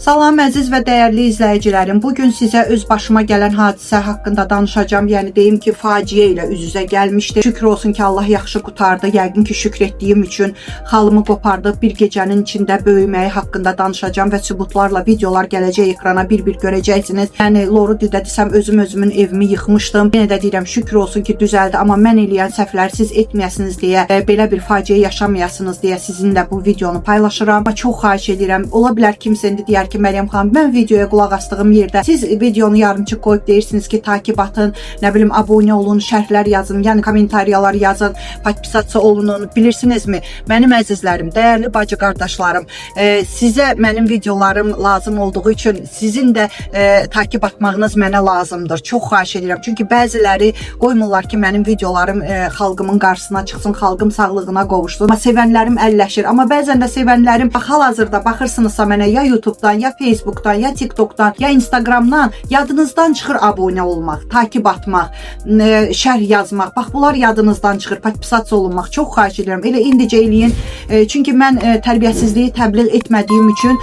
Salam əziz və dəyərli izləyicilərim. Bu gün sizə öz başıma gələn hadisə haqqında danışacağam. Yəni deyim ki, faciə ilə üz-üzə gəlmişdi. Şükür olsun ki, Allah yaxşı qurtardı. Yəqin ki, şükür etdiyim üçün xalımı qopardı. Bir gecənin içində böyüməyi haqqında danışacağam və sübutlarla videolar gələcək ekrana bir-bir görəcəksiniz. Yəni loru dildə desəm özüm özümün evimi yıxmışdım. Yenə də deyirəm şükür olsun ki, düzəldi, amma mən eləyən səhvləri siz etməyəsiniz deyə, belə bir faciə yaşamayasınız deyə sizinlə bu videonu paylaşıram. Amma çox xahiş edirəm. Ola bilər kimsə indi deyər ki, Məryəm xanım, mən videoya qulaq asdığım yerdə siz videonu yarımçıq qoyub deyirsiniz ki, takip atın, nə bilim abunə olun, şərhlər yazın, yəni kommentariyalar yazın, podpisatsiya olunun. Bilirsinizmi? Mənim əzizlərim, dəyərli bacı qardaşlarım, sizə mənim videolarım lazım olduğu üçün sizin də takip atmağınız mənə lazımdır. Çox xahiş edirəm. Çünki bəziləri qoymurlar ki, mənim videolarım xalqımın qarşısına çıxsın, xalqım sağlığına qovuşsun. Amma sevənlərim əlləşir. Amma bəzən də sevənlərim bax hal-hazırda baxırsınızsa mənə ya YouTube-dan, ya Facebook-dan, ya TikTok-dan, ya Instagram-dan yadınızdan çıxır abunə olmaq, takip atmaq, şərh yazmaq. Bax bunlar yadınızdan çıxır. Podpisatsiya olunmaq. Çox xahiş edirəm. Elə indicə eləyin. Çünki mən tərbiyəsizliyi təbliğ etmədiyim üçün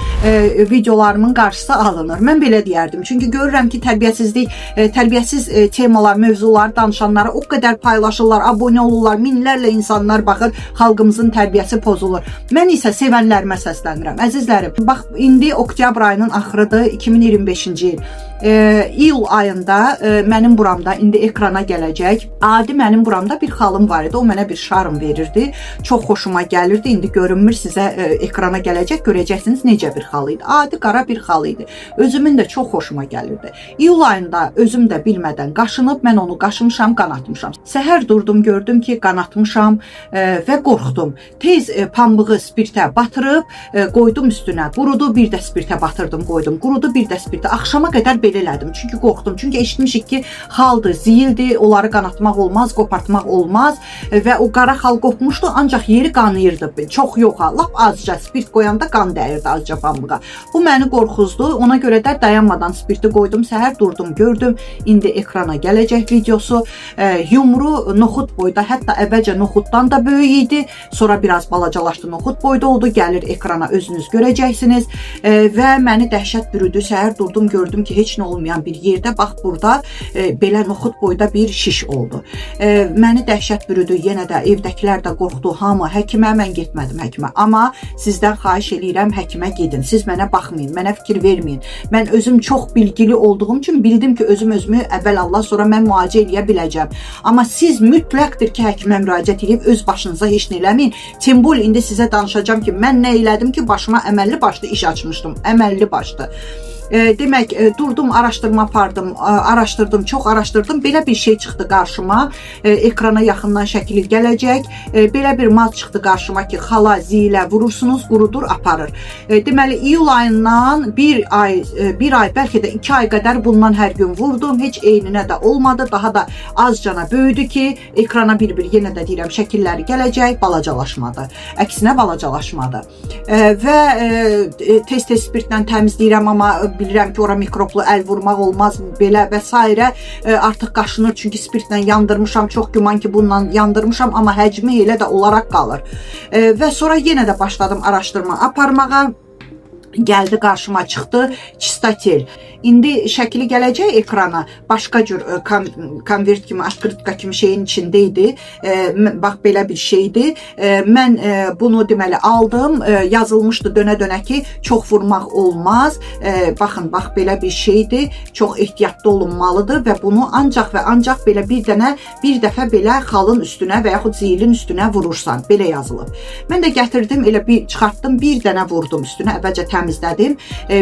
videolarımın qarşısı alınır. Mən belə deyərdim. Çünki görürəm ki, tərbiyəsizlik, tərbiyəsiz temalar, mövzular danışanlara o qədər paylaşırlar, abunə olurlar, minlərlə insanlar baxır, xalqımızın tərbiyəsi pozulur. Mən isə sevənlərimə səslənirəm. Əzizlərim, bax indi oktyabr ayının axırıdır, 2025-ci il. İyul ayında mənim buramda indi ekrana gələcək. Adi mənim buramda bir xalım var idi. O mənə bir şarm verirdi. Çox xoşuma gəlirdi. İndi görünmür sizə ekrana gələcək, görəcəksiniz necə bir xalı idi. Adi qara bir xalı idi. Özümün də çox xoşuma gəlirdi. İyul ayında özüm də bilmədən qaşınıb mən onu qaşımışam, qanatmışam. Səhər durdum, gördüm ki, qanatmışam və qorxdum. Tez pambığı spirtə batırıb qoydum üstünə. Qurudu, bir də spirtə batırdım, qoydum. Qurudu, bir də spirtə. Axşama qədər belə elədim. Çünki qorxdum. Çünki eşitmişik ki, xaldır, ziyildir, onları qanatmaq olmaz, qopartmaq olmaz və o qara xal qopmuşdu, ancaq yeri qanayırdı. Çox yox ha, lap azca spirt qoyanda qan dəyirdi azca pambığa. Bu məni qorxuzdu. Ona görə də dayanmadan spirti qoydum. Səhər durdum, gördüm. İndi ekrana gələcək videosu. Yumru noxud boyda, hətta əvvəlcə noxuddan da böyük idi. Sonra biraz balacalaşdı, noxud boyda oldu. Gəlir ekrana özünüz görəcəksiniz. Və məni dəhşət bürüdü. Səhər durdum, gördüm ki, heç nə olmayan bir yerdə bax burada belə noxud boyda bir şiş oldu. Məni dəhşət bürüdü. Yenə də evdəkilər də qorxdu. Hamı həkimə, mən getmədim həkimə. Amma sizdən xahiş eləyirəm, həkimə gedin. Siz mənə baxmayın, mənə fikir verməyin. Mən özüm çox bilgili olduğum üçün bildim ki, özüm özümü əvvəl Allah, sonra mən müalicə eləyə biləcəm. Amma siz mütləqdir ki, həkimə müraciət edib öz başınıza heç nə eləməyin. Timbol indi sizə danışacağam ki, mən nə elədim ki, başıma əməlli başlı iş açmışdım. Əməlli başlı. Demək, durdum, araşdırma apardım, araşdırdım, çox araşdırdım. Belə bir şey çıxdı qarşıma. Ekrana yaxından şəkili gələcək. Belə bir maz çıxdı qarşıma ki, xala, zilə vurursunuz, qurudur, aparır. Deməli iyul ayından bir ay, bir ay, bəlkə də 2 ay qədər bundan hər gün vurdum. Heç eyninə də olmadı. Daha da azcana böyüdü ki, ekrana bir-bir yenə də deyirəm şəkilləri gələcək, balacalaşmadı. Əksinə balacalaşmadı. Və tez-tez spirtlə təmizləyirəm, amma bilirəm ki, ora mikroblu əl vurmaq olmaz, belə və sairə. Artıq qaşınır çünki spirtlə yandırmışam. Çox güman ki, bununla yandırmışam, amma həcmi elə də olaraq qalır. Və sonra yenə də başladım araşdırma aparmağa. Gəldi qarşıma çıxdı Çistatel. İndi şəkli gələcək ekrana. Başqa cür konvert kimi, открытка kimi şeyin içində idi. Bax belə bir şeydi. Mən bunu deməli aldım. Yazılmışdı dönə-dönə ki, çox vurmaq olmaz. Baxın, bax belə bir şeydir. Çox ehtiyatlı olunmalıdır və bunu ancaq və ancaq belə bir dənə, bir dəfə belə xalın üstünə və yaxud ziyilin üstünə vurursan. Belə yazılıb. Mən də gətirdim, elə bir çıxartdım, bir dənə vurdum üstünə. Əvvəlcə təmizlədim.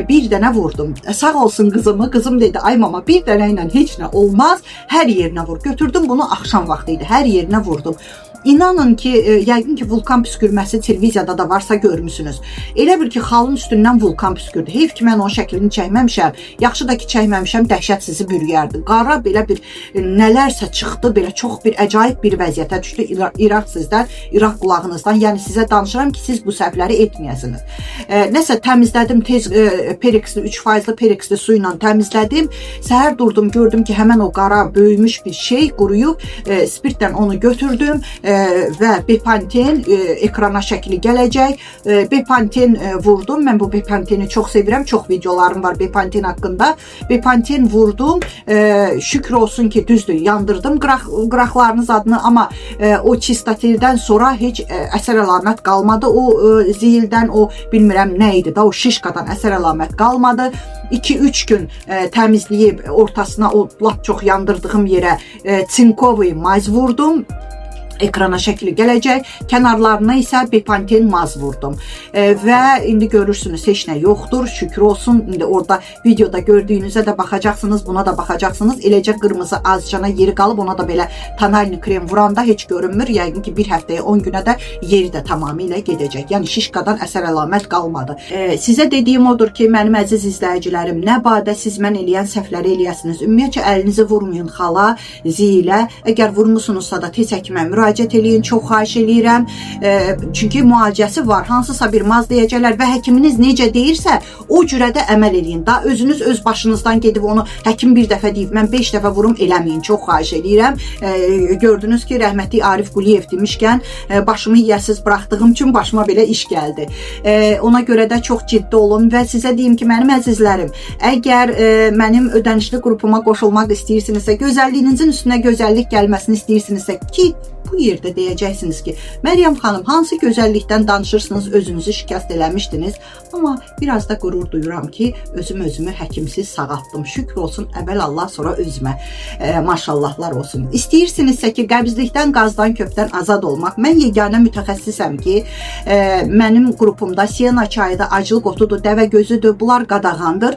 Bir dənə vurdum. Sağ olsun qızımı. Qızım dedi, ay mama, bir dənə ilə heç nə olmaz. Hər yerinə vur. Götürdüm bunu, axşam vaxtı idi. Hər yerinə vurdum. İnanın ki, yəqin ki, vulkan püskürməsi televiziyada da varsa görmüsünüz. Elə bil ki, xalın üstündən vulkan püskürdü. Heyf ki, mən onun şəklini çəkməmişəm. Yaxşı da ki, çəkməmişəm, dəhşət sizi bürüyərdi. Qara belə bir nələrsə çıxdı, belə çox bir əcaib bir vəziyyətə düşdü. İraq sizdən, İraq qulağınızdan. Yəni sizə danışıram ki, siz bu səhvləri etməyəsiniz. Nəsə təmizlədim, tez periksli 3 faizli periksli su ilə təmizlədim. Səhər durdum, gördüm ki, həmən o qara böyümüş bir şey quruyub. Spirtlə onu götürdüm. Və Bepanten ekrana şəkli gələcək. Bepanten vurdum. Mən bu Bepanteni çox sevirəm. Çox videolarım var Bepanten haqqında. Bepanten vurdum. Şükür olsun ki, düzdür, yandırdım qıraqlarınız adını, amma o çistatildən sonra heç əsər əlamət qalmadı. O zildən, o bilmirəm nə idi da, o şişkadan əsər əlamət qalmadı. 2-3 gün təmizləyib ortasına o lap çox yandırdığım yerə tsinkovi maz vurdum. Ekrana şəkli gələcək. Kənarlarına isə Bepanten maz vurdum. Və indi görürsünüz, heç nə yoxdur. Şükür olsun. İndi orada videoda gördüyünüzə də baxacaqsınız, buna da baxacaqsınız. Eləcə qırmızı azcana yeri qalıb, ona da belə tonalni krem vuranda heç görünmür. Yəqin ki, bir həftəyə, 10 günə də yeri də tamamilə gedəcək. Yəni şişkadan əsər əlamət qalmadı. Sizə dediyim odur ki, mənim əziz izləyicilərim, nə badə siz mən eləyən səhvləri eləyəsiniz. Ümumiyyətcə əlinizi vurmayın xala, zilə. Əgər vurmusunuzsa da tez həkimə müraciət eləyin, çox xahiş eləyirəm. Çünki müalicəsi var. Hansısa bir maz deyəcəklər və həkiminiz necə deyirsə, o cürə də əməl eləyin. Da özünüz öz başınızdan gedib onu həkim bir dəfə deyib, mən 5 dəfə vurum eləməyin. Çox xahiş eləyirəm. Gördünüz ki, rəhmətli Arif Quliyev demişkən, başımı yiyəsiz buraxdığım üçün başıma belə iş gəldi. Ona görə də çox ciddi olun və sizə deyim ki, mənim əzizlərim, əgər mənim ödənişli qrupuma qoşulmaq istəyirsinizsə, gözəlliyinizin üstünə gözəllik gəlməsini istəyirsinizsə ki, bu yerdə deyəcəksiniz ki, Məryəm xanım, hansı gözəllikdən danışırsınız, özünüzü şikəst eləmişdiniz. Amma biraz da qürur duyuram ki, özüm özümü həkimsiz sağaltdım. Şükür olsun əvvəl Allah, sonra özümə. Maşallahlar olsun. İstəyirsinizsə ki, qəbizlikdən, qazdan, köpdən azad olmaq, mən yeganə mütəxəssisəm ki, mənim qrupumda siyana çayıdır, acılıq otudur, dəvə gözüdür, bunlar qadağandır.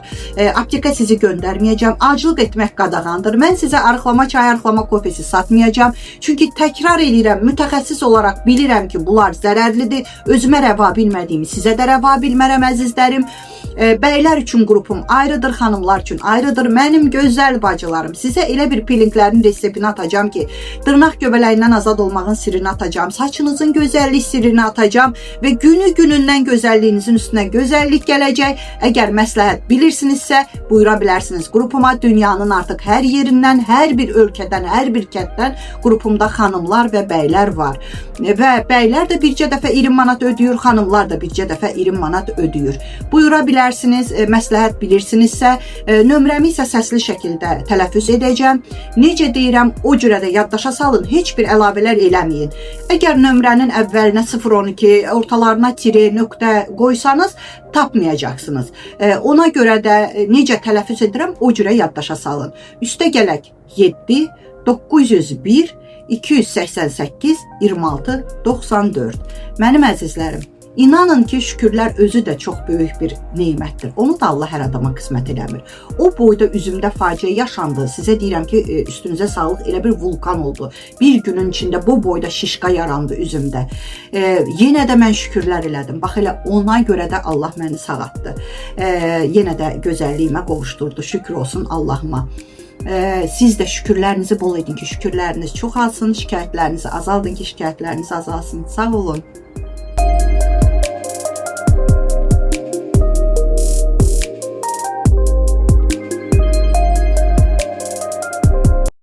Apteka sizi göndərməyəcəm. Acılıq etmək qadağandır. Mən sizə arıqlama çayı, arıqlama kofesi satmayacağam. Çünki təkrar eləyirəm, mütəxəssis olaraq bilirəm ki, bunlar zərərlidir. Özümə rəva bilmədiyimi sizə də rəva bilmərəm, əzizlərim. Bəylər üçün qrupum ayrıdır, xanımlar üçün ayrıdır. Mənim gözəl bacılarım, sizə elə bir pilinglərin reseptini atacağam ki, dırnaq göbələyindən azad olmağın sirrini atacağam, saçınızın gözəllik sirrini atacağam və günü günündən gözəlliyinizin üstünə gözəllik gələcək. Əgər məsləhət bilirsinizsə, buyura bilərsiniz qrupuma. Dünyanın artıq hər yerindən, hər bir ölkədən, hər bir kənddən qrupumda xanımlar və bəylər var. Və bəylər də bircə dəfə 20 manat ödəyir, xanımlar da bircə dəfə 20 manat ödəyir. Buyura bilərsiniz, məsləhət bilirsinizsə, nömrəmi isə səsli şəkildə tələffüz edəcəm. Necə deyirəm, o cürə də yaddaşa salın, heç bir əlavələr eləməyin. Əgər nömrənin əvvəlinə 012, ortalarına tire, nöqtə qoysanız, tapmayacaqsınız. Ona görə də necə tələffüz edirəm, o cürə yaddaşa salın. Üstə gələk 7 901 288 26 94. Mənim əzizlərim, inanın ki, şükürlər özü də çox böyük bir nemətdir. Onu da Allah hər adama qismət eləmir. O boyda üzümdə faciə yaşandı. Sizə deyirəm ki, üstünüzə sağlıq, elə bir vulkan oldu. Bir günün içində bu boyda şişka yarandı üzümdə. Yenə də mən şükürlər elədim. Bax elə ona görə də Allah məni sağaltdı. Yenə də gözəlliyimə qovuşdurdu. Şükür olsun Allahıma. Siz də şükürlərinizi bol edin ki, şükürləriniz çoxalsın, şikayətlərinizi azaldın ki, şikayətləriniz azalsın. Sağ olun.